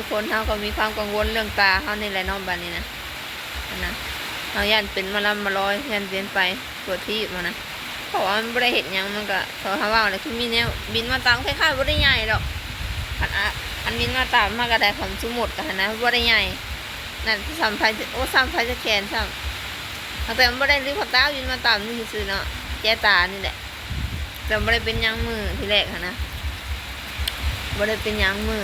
ຄົນເຮົາກໍມີຄວາມກັງວົນເລື່ອງຕາເຮົານີ້ແຫຼະເນາະ ບາດນີ້ນະ ອັນນະ ເຮົາຢ້ານເປັນມາລຳມາລອຍ ຢ້ານເປັນໄປທົ່ວທີບຫັ້ນນະ ເພາະວ່າມັນບໍ່ໄດ້ເຮັດຫຍັງ ມັນກໍ ເພາະເຮົາເວົ້າແຫຼະ ຄືມີແນວບິນມາຕາມ ຄ້າຍໆບໍ່ໄດ້ໃຫຍ່ດອກ ອັນ ອາ ອັນບິນມາຕາມມາກໍໄດ້ຄຳສົມມຸດຫັ້ນນະ ບໍ່ໄດ້ໃຫຍ່ ນັ້ນສ່ຳໄຟ ໂອ້ ສ່ຳໄຟຈະແຂນຊ້ຳ ຫາກແຕ່ມັນບໍ່ໄດ້ລືມຂອບຕາ ບິນມາຕາມນີ້ຊື່ເນາະ ແຈຕານີ້ແຫຼະ. ແຕ່ບໍ່ໄດ້ເປັນຫຍັງມື້ທີແລກຫັ້ນນະ ບໍ່ໄດ້ເປັນຫຍັງມື້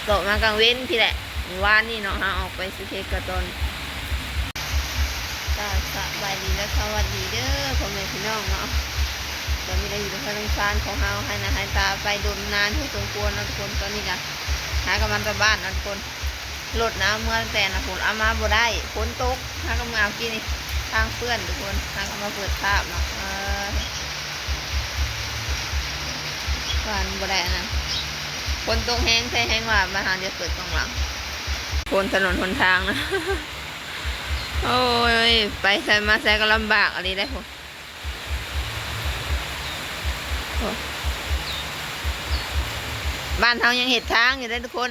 ເກາະມາກາງເວັນພີ້ແຫຼະ ມື້ວານນີ້ເນາະ ເຮົາອອກໄປຊື້ເຄ້ກກໍຕອນ ກໍສະບາຍດີ ແລະ ສະຫວັດດີເດີພໍ່ແມ່ພີ່ນ້ອງເນາະ ຕອນນີ້ກໍຢູ່ໃນເຮືອນຊານຂອງເຮົາ ໄຮ່ນາໄຮ່ຕາໄປດົນນານພໍສົມຄວນເນາະທຸກຄົນ ຕອນນີ້ກໍຫາກໍມາແຕ່ບ້ານເນາະທຸກຄົນ. ລົດນະເອົາເມືອແຕ່ນະພຸ້ນ ເອົາມາບໍ່ໄດ້ ຝົນຕົກ ຫາກໍເມືອເອົາກີ້ນີ້ ທາງເປື້ອນທຸກຄົນ ຫາກໍມາເປີດພາບເນາະ ເອີ ວ່າມັນບໍ່ໄດ້ອັນນັ້ນ ຝົນຕົກແຮງແທ້ແຮງວ່າ ມາຫາດຽວເປີດກ້ອງຫຼັງ ຝົນຖະໜົນຫົນທາງນະ ໂອ້ຍ ໄປໃສມາໃສກໍລຳບາກອີ່ຫຼີເດ້ພຸ້ນ ໂອ້ ບ້ານເຮົາຍັງເຮັດທາງຢູ່ເດ້ທຸກຄົນ.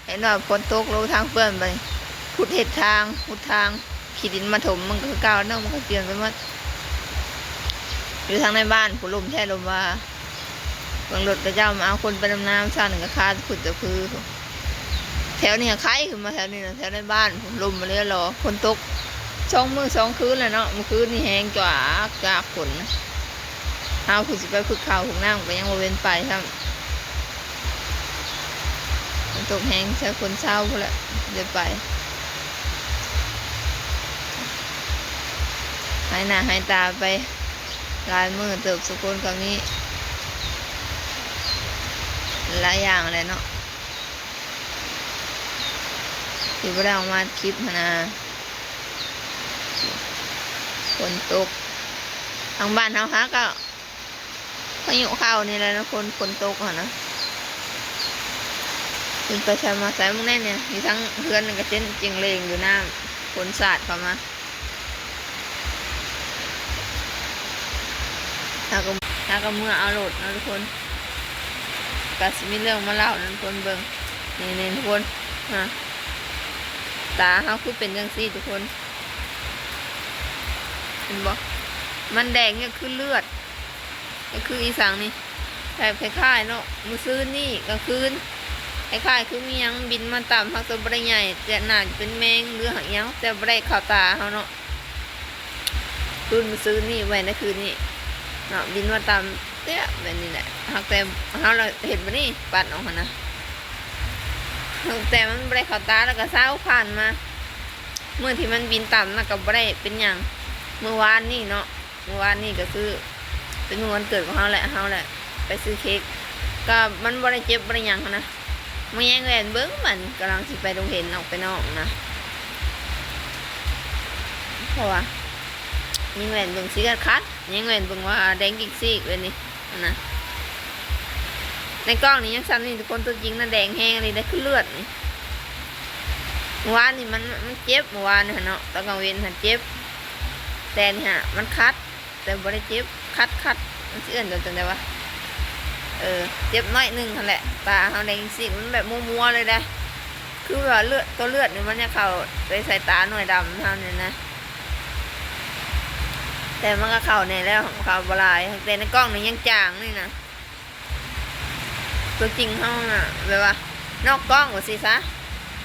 ເຫັນວ່າຝົນຕົກລົງທາງເປື້ອນ ບາດນີ້ຂຸດເຮັດທາງ ຂຸດທາງ ຂີ້ດິນມາຖົມ ມັນກໍຄືເກົ່າເນາະ ມັນກໍປ່ຽນໄປໝົດ ຢູ່ທາງໃນບ້ານພຸ້ນ ລົມແທ້ລົມວ່າ ເບິ່ງລົດເຂົາເຈົ້າມາເອົາຄົນໄປດຳນາ ຊາວໜຶ່ງກໍຄາແຕ່ຜຶດແຕ່ຜື ແຖວນີ້ຫາກໄຄຂຶ້ນມາແຖວນີ້ນະ ແຖວໃນບ້ານພຸ້ນ ລົມມາເລີຍຫຼໍ ຝົນຕົກສອງມື້ສອງຄືນແລ້ວເນາະ ມື້ຄືນນີ້ແຮງຈວກຈາກຝົນນະ. ເຮົາຄືຊິໄປຜຶກເຂົ້າຜຶກນ້ຳກໍຍັງບໍ່ເປັນໄປຊ້ຳ ມັນຕົກແຮງໃສ່ຝົນເຊົາພຸ້ນແຫຼະ ເດີນໄປ ໄຮ່ໜ້າໄຮ່ຕາໄປຫຼາຍມື້ເຕີບ ສຸຄົນກໍມີຫຼາຍຢ່າງແຫຼະເນາະ ທີ່ບໍ່ໄດ້ອອກມາຄລິບຫັ້ນນະ ຝົນຕົກ ທາງບ້ານເຮົາຫາກໍ ພາຍຸເຂົ້ານີ້ແຫຼະນະ ຝົນ ຝົນຕົກຫັ້ນນະ ຂຶ້ນໄປໃສມາໃສ ເບິ່ງແນ່ນີ້ ມີທັງເຮືອນນີ້ກໍເຈັນເຈັງເລງຢູ່ ນ້ຳຝົນສາດເຂົ້າມາ ຫາກໍ ຫາກໍເມືອເອົາໂລດເນາະທຸກຄົນ ກໍຊິມີເລື່ອງມາເລົ່າໃຫ້ທຸກຄົນເບິ່ງ ນີ້ໆ ທຸກຄົນ ຫາ ຕາເຮົາຄືເປັນຈັ່ງຊີ້ທຸກຄົນ ເຫັນບໍ່ ມັນແດງນີ້ຄືເລືອດ ກໍຄືອີ່ສັງນີ້ ແບບຄ້າຍໆເນາະ ມື້ຊືນນີ້ກາງຄືນ ຄ້າຍໆຄືມີຫຍັງບິນມາຕຳ ຫາກແຕ່ບໍ່ໄດ້ໃຫຍ່ ແຕ່ໜ້າຈະເປັນແມງ ຫຼືຫາກຫຍັງ ແຕ່ບໍ່ໄດ້ເຂົ້າຕາເຮົາເນາະ ຄືນມື້ຊືນນີ້ ແມ່ນໃນຄືນນີ້ເນາະ ບິນມາຕຳເຕະແບບນີ້ແຫຼະ ຫາກແຕ່ເຮົາລະເຫັນບາດນີ້ ປັດອອກຫັ້ນນະ ຫາກແຕ່ມັນບໍ່ໄດ້ເຂົ້າຕາ ແລ້ວກໍເຊົາ ຜ່ານມາ ມື້ທີ່ມັນບິນຕຳນະກໍບໍ່ໄດ້ເປັນຫຍັງ ມື້ວານນີ້ເນາະ ມື້ວານນີ້ກໍຄືເປັນມື້ວັນເກີດຂອງເຮົາແຫຼະ ເຮົາແຫຼະໄປຊື້ເຄ້ກ ກໍມັນບໍ່ໄດ້ເຈັບບໍ່ໄດ້ຫຍັງຫັ້ນນະ ມາແຍງແວ່ນເບິ່ງ ມັນກຳລັງຊິໄປໂຮງຮຽນອອກໄປນອກນະ ເພາະວ່າແຍງແວ່ນເບິ່ງຊິຄັດໆ ແຍງແວ່ນເບິ່ງວ່າແດງກິກຊີກແບບນີ້ຫັ້ນນະ ໃນກ້ອງນີ້ຍັງສ່ຳນີ້ທຸກຄົນ ຕົວຈິງນະແດງແຮງອີ່ຫຼີເດ້ ຄືເລືອດນີ້ ມື້ວານນີ້ມັນ ມັນເຈັບ ມື້ວານນີ້ຫັ້ນເນາະ ຕອນກາງເວັນຫັ້ນເຈັບ ແຕ່ນີ້ຫາມັນຄັດ ແຕ່ບໍ່ໄດ້ເຈັບ ຄັດໆ ມັນຊິເອີ້ນວ່າຈັ່ງໃດວະ ເອີ ເຈັບໜ້ອຍໜຶ່ງຫັ້ນແຫຼະ ຕາເຮົາແດງຊິ ມັນແບບມົວໆເລີຍເດ້ ຄືວ່າເລືອດ ຕົວເລືອດນີ້ມັນຍັງເຂົ້າໄປໃສ່ຕາໜ່ວຍດຳເຮົານີ້ນະ ແຕ່ມັນກໍເຂົ້າແດ່ແລ້ວ ເຂົ້າບໍ່ຫຼາຍ ແຕ່ໃນກ້ອງນີ້ຍັງຈາງນີ້ນະ. ຕົວຈິງເຮົານະ ແບບວ່ານອກກ້ອງວ່າຊີ້ຊະ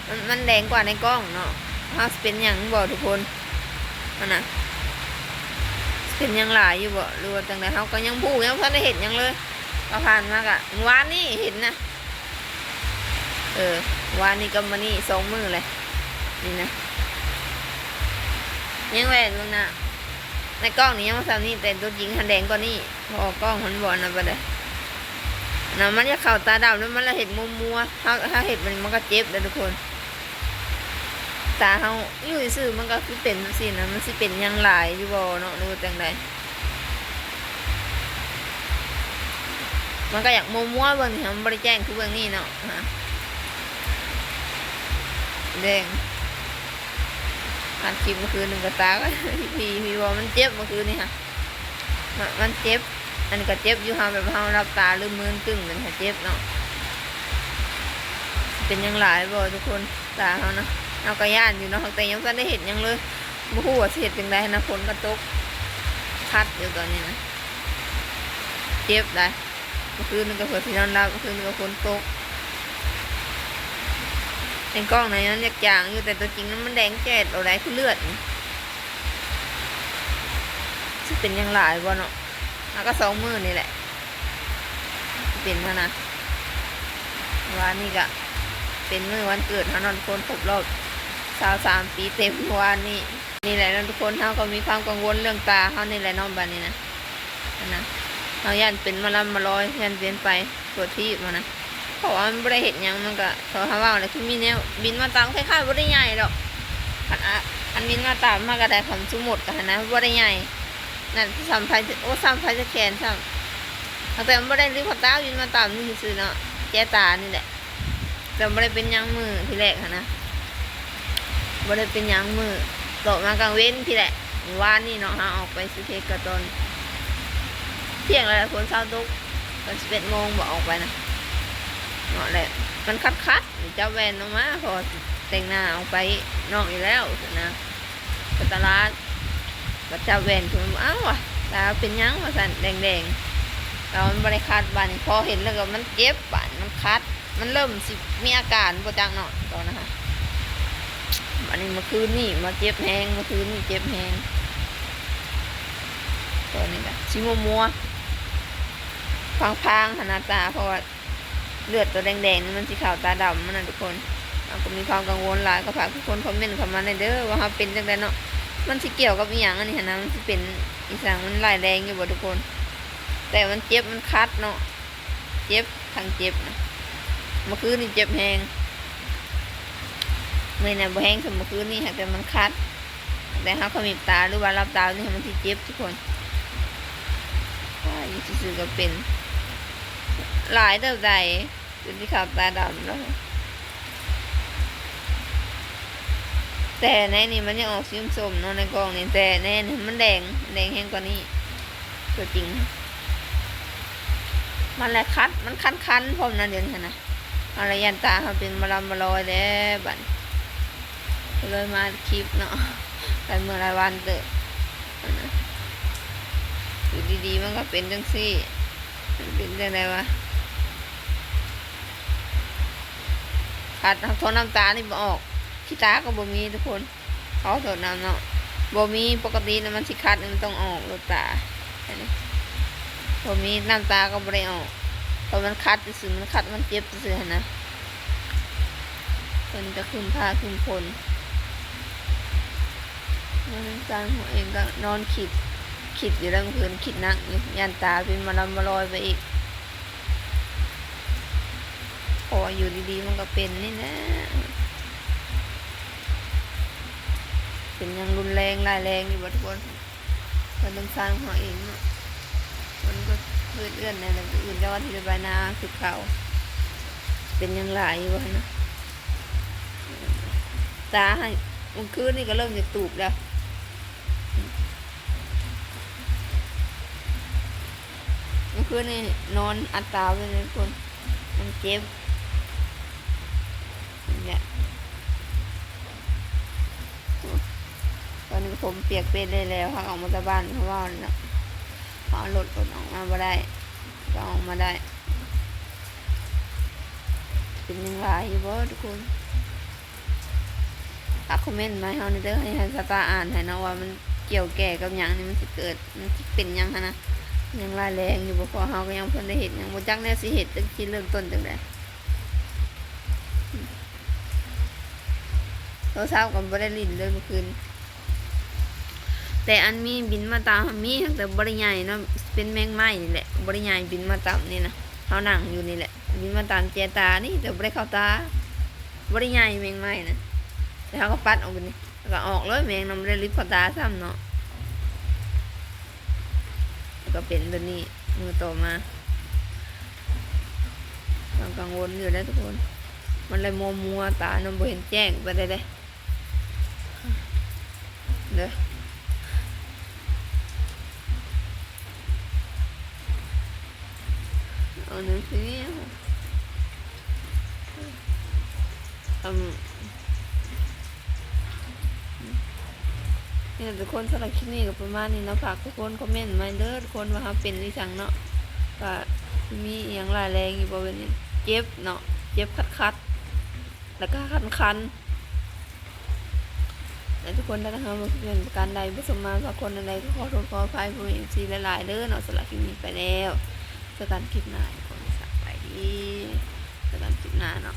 ມັນ ມັນແດງກວ່າໃນກ້ອງເນາະ ເຮົາຊິເປັນຫຍັງບໍ່ທຸກຄົນ ຫັ້ນນະ ຊິເປັນຫຍັງຫຼາຍຢູ່ບໍ່ ຫຼືວ່າຈັ່ງໃດ ເຮົາກໍຍັງບໍ່ຮູ້ ຍັງບໍ່ທັນໄດ້ເຮັດຫຍັງເລີຍ ກໍຜ່ານມາກະ ວານນີ້ເຫັນນະ ເອີ ວານນີ້ກັບມື້ນີ້ສອງມື້ແຫຼະ ນີ້ນະ ແຍງແວ່ນເບິ່ງນະ ໃນກ້ອງນີ້ຍັງບໍ່ສ່ຳນີ້ ແຕ່ຕົວຈິງຫັ້ນແດງກວ່ານີ້. ບໍ່ ກ້ອງມັນບໍ່ອັນນັ້ນປານໃດນະ ມັນຈະເຂົ້າຕາດຳ ແລ້ວມັນລະເຮັດມົວໆ ເຮົາ ເຮົາເຮັດມັນ ມັນກໍເຈັບເດ້ທຸກຄົນ ຕາເຮົາຢູ່ຊື່ໆ ມັນກໍຄືເປັນຈັ່ງຊີ້ນະ ມັນຊິເປັນຫຍັງຫຼາຍຢູ່ບໍ່ເນາະ ຫຼືວ່າຈັ່ງໃດ ມັນກໍຢາກມົວໆ ເບິ່ງນີ້ ມັນບໍ່ໄດ້ແຈ້ງຄືເບິ່ງນີ້ເນາະ ຮະ ແດງ ອັດຄລິບມື້ຄືນນີ້ກໍຕາ ພີ ພີບໍ່ ມັນເຈັບມື້ຄືນນີ້ ຮະ. ມັນ ມັນເຈັບ ອັນນີ້ກໍເຈັບຢູ່ ເຮົາແບບເຮົາຫຼັບຕາຫຼືມືນຕຶ້ງ ມັນຫາເຈັບເນາະ ເ ເປັນຫຍັງຫຼາຍບໍ່ທຸກຄົນ? ຕາເຮົານະ ເຮົາກໍຢ້ານຢູ່ເນາະ ແຕ່ຍັງບໍ່ທັນໄດ້ເຮັດຫຍັງເລີຍ ບໍ່ຮູ້ວ່າຊິເຮັດຈັ່ງໃດນະ. ຝົນກໍຕົກຄັດຢູ່ຕອນນີ້ນະ ເຈັບໄດ໋. ເມື່ອຄືນນີ້ກໍເພື່ອຊິນອນຫຼັບ ເມື່ອຄືນນີ້ກໍຝົນຕົກ. ໃນກ້ອງນະມັນຢາກຈາງຢູ່ ແຕ່ຕົວຈິງນະມັນແດງແຈດເອົາໄດ໋ ຄືເລືອດນີ້. ຊິເປັນຫຍັງຫຼາຍບໍ່ເນາະ? ເຮົາກໍສອງມື້ນີ້ແຫຼະ ເປັນຫັ້ນນະ. ວານນີ້ກະເປັນມື້ວັນເກີດເຮົາເນາະ ທຸກຄົນ ຄົບຮອບຊາວສາມປີເຕັມວານນີ້. ນີ້ແຫຼະເນາະທຸກຄົນ ເຮົາກໍມີຄວາມກັງວົນເລື່ອງຕາເຮົານີ້ແຫຼະເນາະ ບາດນີ້ນະ ຫັ້ນນະ. ເຮົາຢ້ານເປັນມາລຳມາລອຍ ຢ້ານເປັນໄປທົ່ວທີບຫັ້ນນະ ເພາະວ່າມັນບໍ່ໄດ້ເຮັດຫຍັງ. ມັນກໍ ເພາະເຮົາເວົ້າແຫຼະ ຄືມີແນວບິນມາຕາມ ຄ້າຍໆບໍ່ໄດ້ໃຫຍ່ດອກ. ຄັນ ອາ ຄັນບິນມາຕາມມາກໍໄດ້ ຄຳສົມມຸດຫັ້ນນະ ບໍ່ໄດ້ໃຫຍ່. ນັ້ນສ່ຳໄຟ ໂອ້ ສ່ຳໄຟສະແຄນຊ້ຳ ຕັ້ງແຕ່ມັນບໍ່ໄດ້ລິບຂອບຕາ ບິນມາຕາມນີ້ຊື່ໆເນາະ ແຈຕານີ້ແຫຼະ. ແຕ່ບໍ່ໄດ້ເປັນຫຍັງມື້ທີແລກຫັ້ນນະ ບໍ່ໄດ້ເປັນຫຍັງມື້ຕໍ່ມາກາງເວັນພີ້ແຫຼະ. ວານນີ້ເນາະ ເຮົາອອກໄປຊື້ເຄັກກໍຕອນທ່ຽງແລ້ວ ຝົນເຊົາຕົກ ຕອນສິບເອັດໂມງບໍ່ອອກໄປນະເນາະ. ແລະມັນຄັດໆ ຈັບແວ່ນອອກມາ ເພາະວ່າແຕ່ງໜ້າອອກໄປນອກຢູ່ແລ້ວຫັ້ນນະ ໄປຕະຫຼາດ ກໍຈັບແວ່ນຂຶ້ນມາ ອ້າວ ຕາເປັນຫຍັງວ່າຊັ້ນ ແດງໆ ແຕ່ວ່າມັນບໍ່ໄດ້ຄັດ. ບາດນີ້ພໍເຫັນແລ້ວກໍມັນເຈັບ ບາດນີ້ມັນຄັດ ມັນເລີ່ມຊິມີອາການບໍ່ຈັກເນາະ ຕອນນັ້ນຫັ້ນ. ບາດນີ້ເມື່ອຄືນນີ້ມາເຈັບແຮງ ເມື່ອຄືນນີ້ເຈັບແຮງ. ຕອນນີ້ກະຊິມົວໆ ພາງໆຫັ້ນນະຕາ ເພາະວ່າເລືອດຕົວແດງໆນີ້ມັນຊິເຂົ້າຕາດຳຫັ້ນນະທຸກຄົນ. ເຮົາກໍມີຄວາມກັງວົນຫຼາຍ ກໍຝາກທຸກຄົນຄອມເມັນເຂົ້າມາແດ່ເດີ ວ່າເຮົາເປັນຈັ່ງໃດເນາະ. ມັນຊິກ່ຽວກັບອີ່ຫຍັງອັນນີ້ຫັ້ນນະ ມັນຊິເປັນອີ່ຫຍັງ ມັນຮ້າຍແຮງຢູ່ບໍ່ທຸກຄົນ? ແຕ່ມັນເຈັບ ມັນຄັດເນາະ ເຈັບ ທັງເຈັບນະ. ເມື່ອຄືນນີ້ເຈັບແຮງ ມື້ນີ້ນະບໍ່ແຮງສ່ຳເມື່ອຄືນນີ້ ຫາກແຕ່ມັນຄັດ. ແຕ່ເຮົາຂະມິບຕາ ຫຼືວ່າຫຼັບຕານີ້ ມັນຊິເຈັບທຸກຄົນ. ອ້າຍ ຢູ່ຊື່ໆກໍເປັນຫຼາຍເຕີບໃດ ຈົນຊິເຂົ້າຕາດຳແລ້ວ. ແຕ່ໃນນີ້ມັນຍັງອອກສີສົ້ມໆເນາະ ໃນກ້ອງນີ້ ແຕ່ໃນນີ້ມັນແດງ ແດງແຮງກວ່ານີ້ ຕົວຈິງ. ມັນລະຄັນ ມັນຄັນໆພ້ອມນະ ດຽວນີ້ຫັ້ນນະ. ເຮົາລະຢ້ານຕາເຮົາເປັນມາລຳມາລອຍແລ້ວບາດນີ້ ກໍເລີຍມາອັດຄລິບເນາະ ຫຼາຍມື້ຫຼາຍວັນເຕີບ. ຢູ່ດີໆມັນກໍເປັນຈັ່ງຊີ້ ມັນເປັນຈັ່ງໃດວະ? ຄັນເຮົາຖົ້ນນ້ຳຕານີ້ບໍ່ອອກ ຂີ້ຕາກໍບໍ່ມີທຸກຄົນ. ຂໍໂທດນຳເນາະ ບໍ່ມີ. ປົກກະຕິນະມັນຊິຄັນ ມັນຕ້ອງອອກໂລດຕາ ອັນນີ້ບໍ່ມີ ນ້ຳຕາກໍບໍ່ໄດ້ອອກ ເພາະມັນຄັນຊື່ໆ ມັນຄັນ ມັນເຈັບຊື່ໆຫັ້ນນະ. ເພິ່ນກໍຄຶ້ມຟ້າຄຶ້ມຝົນ. ນອນຈັ່ງຊັ້ນ ຫົວເອງກໍນອນຄິດ ຄິດຢູ່ເດີ ເມື່ອຄືນຄິດໜັກຢູ່ ຢ້ານຕາເປັນມາລຳມາລອຍໄປອີກ. ເພາະວ່າຢູ່ດີໆມັນກໍເປັນນີ້ແຫຼະ ເປັນຫຍັງຮຸນແຮງຮ້າຍແຮງຢູ່ບໍ່ທຸກຄົນ? ເພິ່ນຕ້ອງສ້າງເຮົາເອງເນາະ ເພິ່ນກໍເຮັດເຮືອນແນວໃດ ມື້ອື່ນເຈົ້າອາທິດໄປນາຄືເກົ່າ. ເປັນຫຍັງຫຼາຍຢູ່ຫັ້ນນະ ຕາໃຫ້ ມື້ຄືນນີ້ກໍເລີ່ມຈະຕູບແລ້ວ. ເມື່ອຄືນນີ້ນອນອັດຕາໄວ້ເລີຍທຸກຄົນ ມັນເຈັບ. ນີ້ແຫຼະ ຕອນນີ້ກໍຜົມປຽກເປເລແລ້ວ ເຮົາອອກມາແຕ່ບ້ານ ເຮົາເວົ້າແລ້ວເນາະ ເຮົາເອົາລົດ ລົດອອກມາບໍ່ໄດ້ ກໍອອກມາໄດ້. ເປັນຫຍັງຫຼາຍຢູ່ບໍ່ທຸກຄົນ? ຝາກຄອມເມັນມາໃຫ້ເຮົາແດ່ເດີ ໃຫ້ ໃຫ້ສາຕາອ່ານໃຫ້ເນາະ ວ່າມັນກ່ຽວແກ່ກັບຫຍັງນີ້ ມັນຊິເກີດ ມັນຊິເປັນຫຍັງຫັ້ນນະ ຫຍັງຮ້າຍແຮງຢູ່ບໍ່? ເພາະເຮົາກໍຍັງບໍ່ທັນໄດ້ເຮັດຫຍັງ ບໍ່ຈັກແນວຊິເຮັດ ຈັກຊິເລີ່ມຕົ້ນຈັ່ງໃດ. ໂທລະສັບກໍບໍ່ໄດ້ຫຼິ້ນເລີຍມື້ຄືນ ແຕ່ອັນມີບິນມາຕາມ ມີ ແຕ່ບໍ່ໄດ້ໃຫຍ່ເນາະ ເປັນແມງໄມ້ນີ້ແຫຼະ ບໍ່ໄດ້ໃຫຍ່ ບິນມາຕາມນີ້ນະ ເຮົານັ່ງຢູ່ນີ້ແຫຼະ ບິນມາຕາມແຈຕານີ້ ແຕ່ບໍ່ໄດ້ເຂົ້າຕາ ບໍ່ໄດ້ໃຫຍ່ແມງໄມ້ນະ ແຕ່ເຮົາກໍປັດອອກແບບນີ້ ແລ້ວກໍອອກເລີຍແມງນະ ບໍ່ໄດ້ລິບເຂົ້າຕາຊ້ຳເນາະ. ແລ້ວກໍເປັນແບບນີ້ມື້ຕໍ່ມາ ກໍກັງວົນຢູ່ເດ້ທຸກຄົນ ມັນເລີຍມົວໆຕາເນາະ ບໍ່ເຫັນແຈ້ງປານໃດເດ້. ເອົາໜັງສືນີ້ ອືມ ນີ້ແຫຼະທຸກຄົນ, ສຳລັບຄລິບນີ້ກໍປະມານນີ້ເນາະ. ຝາກທຸກຄົນຄອມເມັນມາເດີທຸກຄົນ ວ່າເຮົາເປັນອີ່ຫຍັງເນາະ, ວ່າມີອີ່ຫຍັງຮ້າຍແຮງຢູ່ບໍ່ ແບບນີ້. ເຈັບເນາະ, ເຈັບຄັດໆ ແລ້ວກໍຄັນໆ ແລະ ທຸກຄົນ ຖ້າເຮົາເປັນປະການໃດ ບໍ່ສົມມາພາຄວນອັນໃດ ກໍຂໍໂທດຂໍອະໄພພໍ່ແມ່ເອັຟຊີຫຼາຍໆເດີເນາະ. ສຳລັບຄລິບນີ້ໄປແລ້ວ, ເຈີກັນຄລິບໜ້າທຸກຄົນ, ສະບາຍດີ, ເຈີກັນຄລິບໜ້າເນາະ.